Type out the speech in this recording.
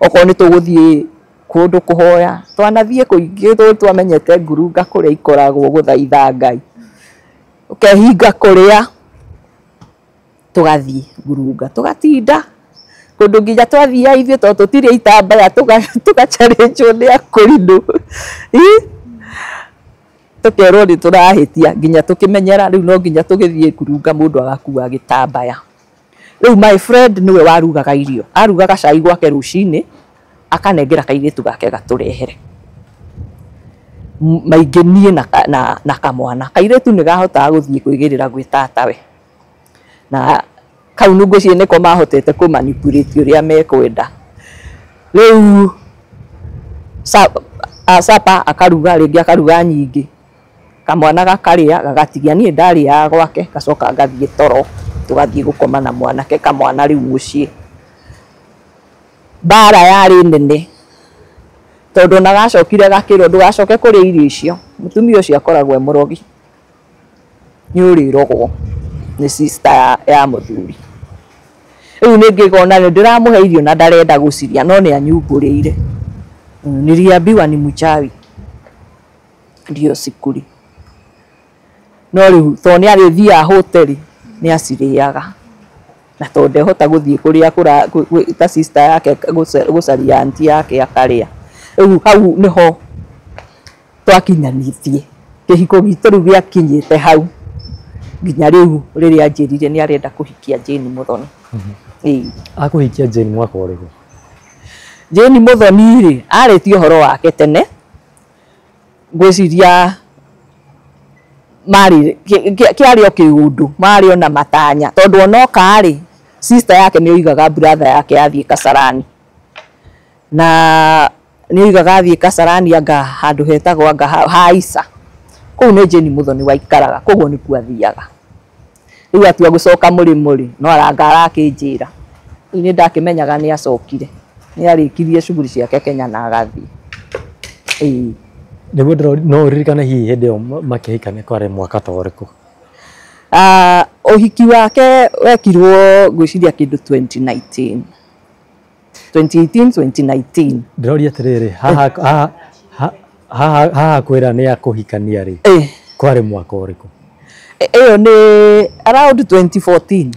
Okorwo nĩ tũgũthiĩ kũndũ kũhoya, twanathiĩ kũingĩ, twamenyete ngurunga kũrĩa ikoragwo gũthaitha Ngai, ũkehinga kũrĩa, tũgathiĩ ngurunga, tũgatinda kũndũ nginya twathiaga ithuĩ tondũ tũtirĩ itambaya, tũgacarĩnjwo nĩ akũrinũ, tũkerwo nĩ tũrahĩtia, nginya tũkĩmenyera rĩu no nginya tũgĩthiĩ ngurunga mũndũ agakua gĩtambaya. Rĩu my friend nĩwe warugaga irio, arugaga cai gwake rũcinĩ, akanengera kairĩtu gake gatũrehere maingĩ niĩ na kamwana. Kairĩtu nĩ kahotaga gũthiĩ kwĩgĩrĩra gwĩ tatawe, na kau ngwĩciria nĩko mahotete kũ manipulate ũrĩa mekwenda. Rĩu supper akaruga, rĩngĩ akaruga nyingĩ, kamwana gakarĩa gagatigia, niĩ ndarĩaga gwake, gacoka ngathiĩ toro, tũgathiĩ gũkoma na mwanake kamwana rĩu mũciĩ. Mbara yarĩ nene tondũ ona gacokire gakĩrwo ndũgacoke kũrĩa irio icio, mũtumia ũcio akoragwo e mũrogi, nĩ ũrĩrogwo nĩ sister ya mũthuri. Rĩu nĩ ngĩkona nĩ ndĩramũhe irio na ndarenda gũciria, no nĩ anyumbũrĩire. Niliambiwa ni mchawi ndio sikuli. No rĩu tondũ nĩ arĩthiaga hoteli nĩ acirĩaga, na tondũ ndehota gũthiĩ kũrĩa ta sister yake gũcaria aunty yake akarĩa. Rĩu hau nĩho twakinyanĩtie kĩhiko gitũ, rĩu gĩakinyĩte hau nginya rĩu rĩrĩa anjĩrire nĩ arenda kũhikia Jane Muthoni. Ĩĩ. Akũhikia Jane mwaka ũrĩkũ? Jane Muthoni rĩ, arĩtie ũhoro wake tene, ngwĩciria marĩ kĩarĩ o kĩũndũ, marĩ ona matanya, tondũ onoka rĩ, sister yake nĩ oigaga brother yake athiĩ Kasarani, na nĩ oigaga athiĩ Kasarani anga handũ hetagwo anga Haisa, kũu nĩ Jane Muthoni waikaraga, koguo nĩkuo athiaga. Rĩu atua gũcoka mũrĩmo rĩ, no aranga arakĩnjĩra, rĩu nĩ ndakĩmenyaga nĩ acokire, nĩ arĩkirie shughuli ciake Kenya na agathiĩ. Ĩĩ. Nĩguo ndĩroria, no ũririkane hihi hĩndĩ ĩyo makĩhikania kwarĩ mwaka ta ũrĩkũ? Ũhiki wake wekirwo ngwĩciria kĩndũ 2019, 2018, 2019. Ndĩroria atĩrĩrĩ, haha haha haha haha kwĩra nĩ akũhikania rĩ, kwarĩ mwaka ũrĩkũ? Ĩyo nĩ around 2014.